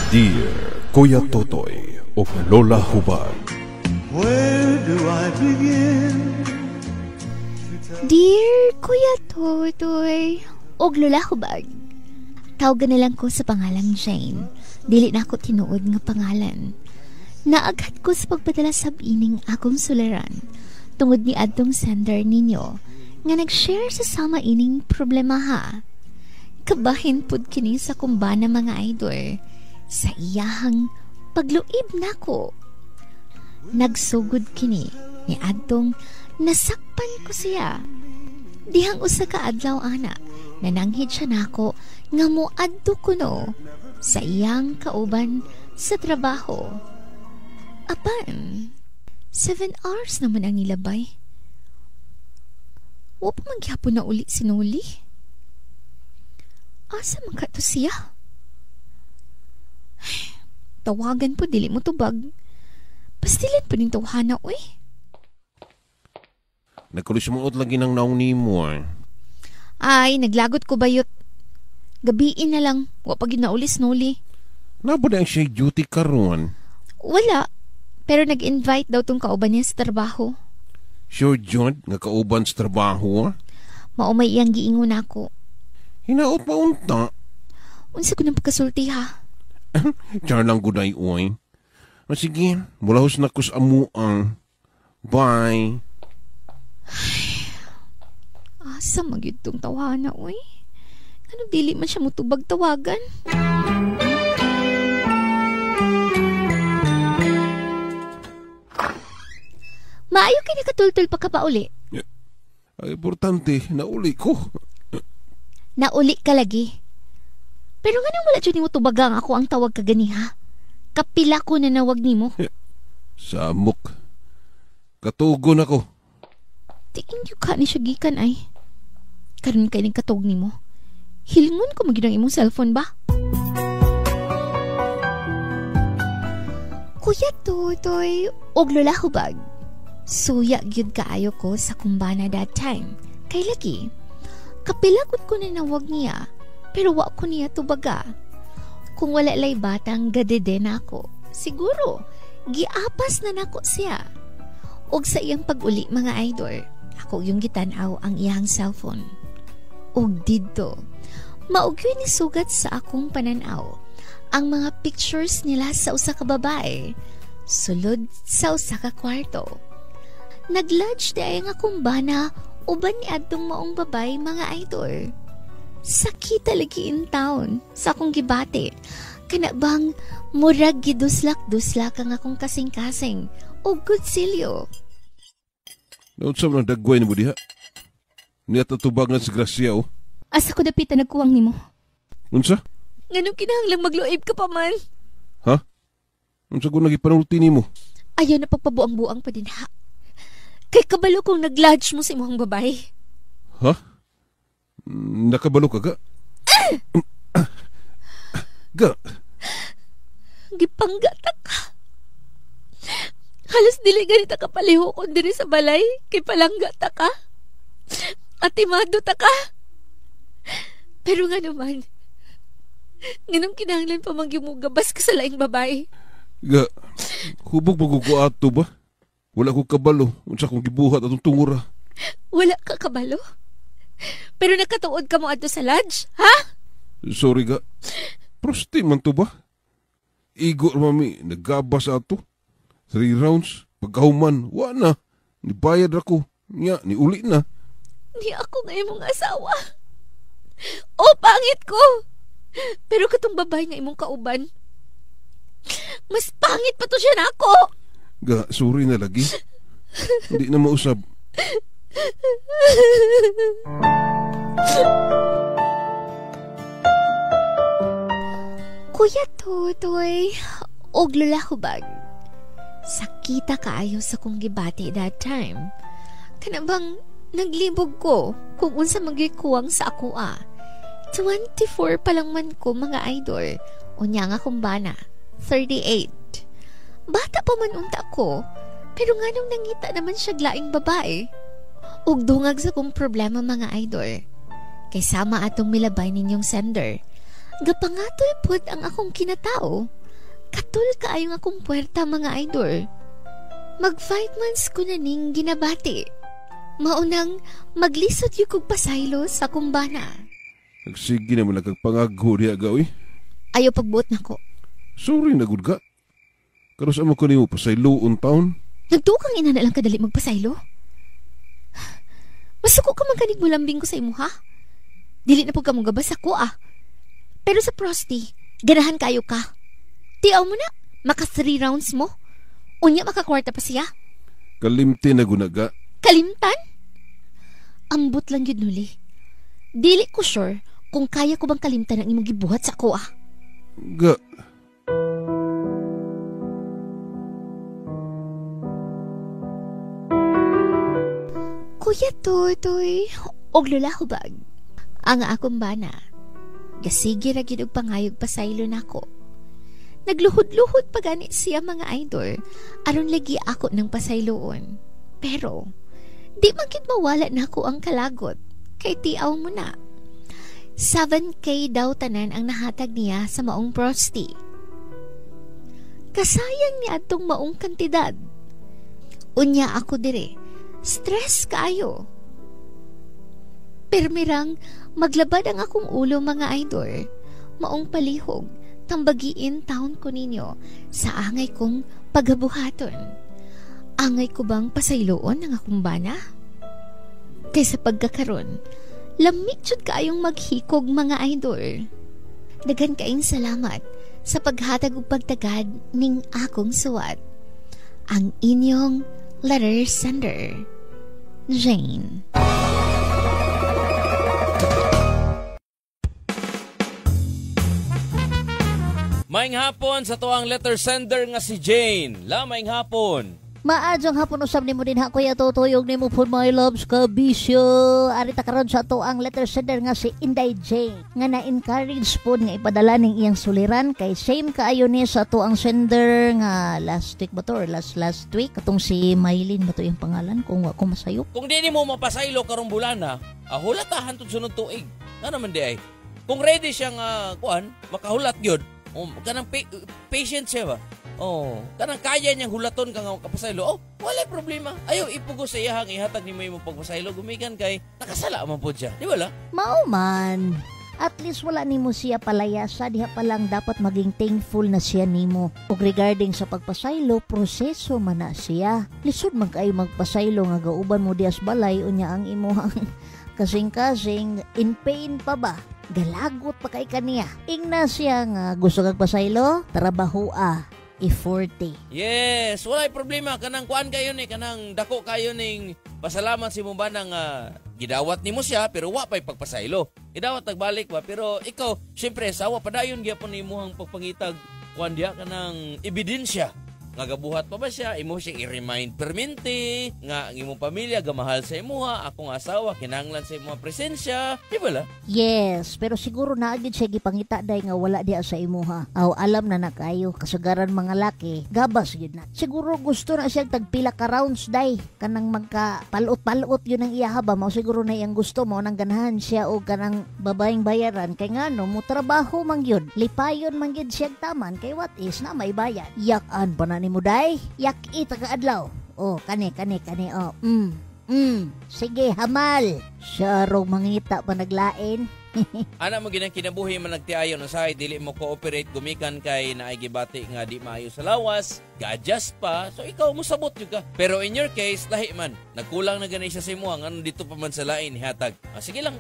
Dear Kuya Totoy ug Lola Hubag. Where do I begin? Dear Kuya Totoy ug Lola Hubag. Tawgan na lang ko sa pangalang Jane. Dili na ako tinuod nga pangalan. Naaghat ko sa pagpadala sa ining akong suliran tungod ni adtong sender ninyo nga nag-share sa sama ining problema ha. Kabahin pud kini sa kumbana, mga idol, sa iyahang pagluib nako. Nagsugod kini ni adtong nasakpan ko siya. Dihang usa ka adlaw ana, nananghid siya nako nga moadto kuno sa iyang kauban sa trabaho. Apan, 7 hours naman ang nilabay. Wa pa man gyapon na uli si Noli. Asa man ka to siya? Tawagan po, dili mo tubag. Pastilan po ning tawhana, uy. Nagkulismuot lagi ng naong nimo ah. Ay, naglagot ko bayot. Gabiin na lang. Wa pa gyud naulis Noli. Nabo na ang siya duty karon. Wala. Pero nag-invite daw tong kauban niya sa trabaho. Sure jud nga kauban sa trabaho ah. Mao may iyang giingon nako. Hinaot pa unta. Unsa ko nang pagkasulti ha? Char lang guday oy. O sige, mulahos na ko sa amuang. Bye. Asa man gyud tong tawhana, uy? Ano dili man siya mutubag tawagan? Maayo kay nakatultul pa ka pa uli. Ay, importante, nauli ko. Nauli ka lagi. Pero nganong wala jud nimo tubagang ako ang tawag ka gani ha? Kapila ko na nawag nimo. Samok. Katugon ako. Tingin yung ka ni siya gikan ay. Karon kay ning katog nimo. Hilingon ko magyud ang imong cellphone ba? Kuya Totoy og Lola Hubag. Suya gyud kaayo ko sa kumbana that time. Kay lagi, kapila gud ko na nawag niya, pero wa ko niya tubaga. Kung wala lay batang gadede na ako, siguro, giapas na nako siya. Og sa iyang pag-uli, mga idol, ako yung gitan-aw ang iyang cellphone. Og didto, maugyoy ni sugat sa akong pananaw ang mga pictures nila sa usa ka babae, sulod sa usa ka kwarto. Nag-lodge di ay nga kumbana uban ni adtong maong babay, mga idol. Sakita lagi in town sa akong gibati. Kana bang murag giduslak-duslak ang akong kasing-kasing o gutsilyo. Naunsa man ang dagway nimo diha? Niya tatubagan si Gracia oh. Asa ko dapitan nagkuwang nimo? Unsa? Nganong kinahanglang magluib ka pa man? Ha? Unsa ko nagipanulti nimo? Ayaw na pagpabuang-buang pa din ha. Kay kabalo kong nag-lodge mo sa imong babae. Ha? Nakabalo ka ga? Ga? Gipanggata ka. Halos dili ganita ka palihukon diri sa balay kay palangga ta ka. Atimado ta ka. Pero nga naman, nganong kinahanglan pa mangyumugabas ka sa laing babae? Ga, hubog mo ato ba? Wala ko kabalo unsa kong gibuhat atong tungura. Wala ka kabalo? Pero nakatuod ka mo adto sa lodge, ha? Sorry ga. Prosti man to ba? Igo mami, nagabas ato. 3 rounds, pagkahuman, wa na. Nibayad ako. Nya, niuli na. Ni ako nga imong asawa. O, pangit ko! Pero katong babae nga imong kauban, mas pangit pa to siya nako. Ga, sorry na lagi. Hindi na mausab. Kuya Totoy, og Lola Hubag. Sakita kaayo sa kong gibati that time. Kana bang naglibog ko kung unsa magikuwang sa ako ah. 24 pa lang man ko, mga idol. Unya nga akong bana, 38. Bata pa man unta ko, pero nganong nangita naman siya laing babae? Ug dungag sa kong problema, mga idol. Kay sama atong milabay ninyong sender. Gapangatoy pod ang akong kinatao. Katul kaayong akong puwerta mga idol. Mag 5 months ko na ning ginabati. Maunang maglisod yung kog pasaylo sa kumbana. Nagsige naman nagpangagho diha gawi. Ayaw pagbuot nako. Sorry na gud ga. Karon sa mo ko nimo pasaylo on taon. Nagtuo kang ina na lang kadali magpasaylo? Masuko ka man kanig mulambing ko sa imo ha? Dili na pud ka mong gabas ako ah. Pero sa prosti, ganahan kayo ka. Tiaw mo na, maka 3 rounds mo. Unya makakwarta pa siya. Kalimti na gunaga. Kalimtan? Ambot lang yun nuli. Dili ko sure kung kaya ko bang kalimtan ang imong gibuhat sa ako ah. Ga. Kuya Totoy, og Lola Hubag. Ang akong bana. Gasige ra gyud og pangayog pasaylo nako. Nagluhod-luhod pa gani siya mga idol aron lagi ako ng pasayloon. Pero di man gid mawala nako ang kalagot kay tiaw mo na. 7K daw tanan ang nahatag niya sa maong prosti. Kasayang niya atong maong kantidad. Unya ako dire, stress kaayo. Permirang maglabad ang akong ulo mga idol. Maong palihog, tambagiin taon ko ninyo sa angay kong paghabuhaton. Angay ko bang pasayloon ang akong bana? Kaysa pagkakaron, lamit jud kaayong maghikog mga idol. Daghan kaayong salamat sa paghatag ug pagtagad ning akong suwat. Ang inyong letter sender, Jane. Maayong hapon sa tuang letter sender nga si Jane. La, maayong hapon. Maadyong hapon usab nimo din ha Kuya Totoy ug nimo po my loves kabisyo. Ari ta karon sa tuang letter sender nga si Inday Jane nga na-encourage pod nga ipadala ning iyang suliran kay same kaayo ni sa tuang sender nga last week ba to or last week katong si Mylene ba to iyang pangalan kung wa ko masayop. Kung di nimo mapasaylo karong bulana, hulat ta hantud sunod tuig. Nga naman di ay. Kung ready siya nga kuan, makahulat gyud. Kanang patient siya ba? Oh, kanang kaya niyang hulaton ka nga kapasaylo. Oh, walay problema. Ayaw ipugo sa iyahang ihatag nimo imong pagpasaylo gumikan kay nakasala man pod siya. Di ba la? Mao man. At least wala nimo siya palayasa, diha pa lang dapat maging thankful na siya nimo. Ug regarding sa pagpasaylo, proseso man na siya. Lisod man kaayo magpasaylo nga gauban mo dias balay unya ang imuhang kasing-kasing in pain pa ba? Galagot pa kay kaniya. Ingna siya nga gusto kag pasaylo, trabahoa. I-40. Yes, walay problema. Kanang kuan kayo ni, kanang dako kayo ning pasalamat si mo ba nang gidawat nimo siya pero wa pa'y pagpasaylo. Gidawat nagbalik ba pero ikaw syempre sawa padayon gyapon nimo ang pagpangitag kuan diha kanang ebidensya. Nga gabuhat pa ba siya, imo siya i-remind permente, nga ang imong pamilya gamahal sa imuha, akong asawa kinahanglan sa imuha presensya, di ba la? Yes, pero siguro naa gyud siya gipangita day nga wala diha sa imuha. Aw alam na na kayo kasagaran mga laki, gabas gyud na. Siguro gusto na siya tagpila ka rounds day, kanang magka palot-palot yun ang iyaha ba, mao siguro na iyang gusto mo nang ganahan siya og kanang babaeng bayaran kay ngano mo trabaho man gyud. Lipayon man gyud siya taman kay what is na may bayad. Yakan pa na ni mo day, yak ita ka adlaw. Oh, kani oh. Sige, hamal. Siya rong mangita pa naglain. Ana mo ginang kinabuhi man nagtiayon usahay dili mo cooperate gumikan kay naay gibati nga di maayo sa lawas, ga-adjust pa, so ikaw mosabot jud ka. Pero in your case lahi man, nagkulang na gani siya sa imo ngano dito pa man sa lain hatag. Sige lang,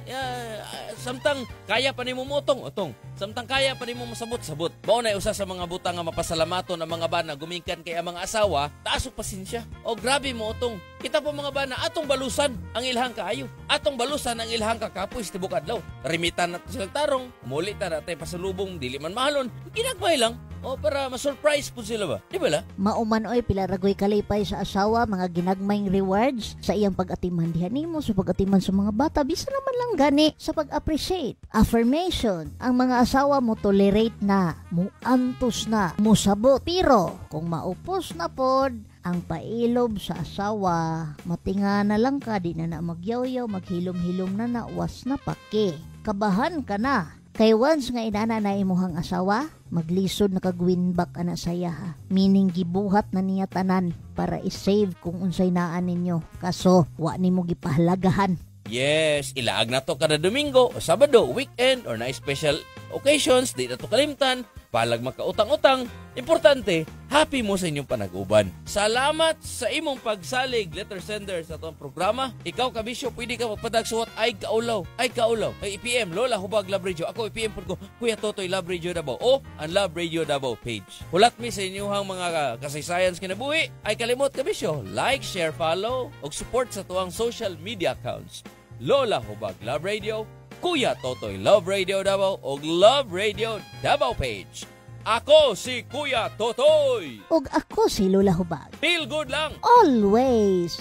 samtang kaya pa nimo motong, otong. Samtang kaya pa nimo mosabot, sabot. Mao na usa sa mga butang nga mapasalamaton ang mga bana gumikan kay ang mga asawa, taas og pasensya. O grabe mo otong. Kita po mga bana atong balusan ang ilhang kaayo. Atong balusan ang ilhang kakapoy sa tibok adlaw. Remitan nato silang tarong, muli ta natay pasalubong dili man mahalon, ginagmay lang. O para ma-surprise po sila ba? Di ba la? Mauman oy pila ragoy kalipay sa asawa, mga ginagmayng rewards sa iyang pag-atiman diha nimo, sa pag-atiman sa mga bata, bisa naman lang gani sa pag-appreciate. Affirmation, ang mga asawa mo tolerate na, muantos na, musabot. Pero kung maupos na pod ang pailob sa asawa, matinga na lang ka, di na na magyawyaw, maghilom-hilom na na, was na pake. Kabahan ka na. Kay once nga inana na imuhang asawa, maglisod na kag win back ana saya ha. Meaning gibuhat na niya tanan para i-save kung unsay naa ninyo. Kaso wa nimo gipahalagahan. Yes, ilaag na to kada Domingo o Sabado, weekend or na special occasions, di na to kalimtan, palag makautang-utang. Importante, happy mo sa inyong panaguban. Salamat sa imong pagsalig, letter sender, sa atong programa. Ikaw, kabisyo, pwede ka magpadagsuwat ay kaulaw, ay kaulaw. Ay i-PM, Lola Hubag Love Radio. Ako i-PM po ko, Kuya Totoy Love Radio Davao o ang Love Radio Davao page. Hulat mi sa inyong mga kasaysayan sa kinabuhi. Ay kalimot, kabisyo, like, share, follow, ug support sa tuang social media accounts. Lola Hubag Love Radio, Kuya Totoy Love Radio Davao ug Love Radio Davao page. Ako si Kuya Totoy. Og ako si Lola Hubag. Feel good lang. Always.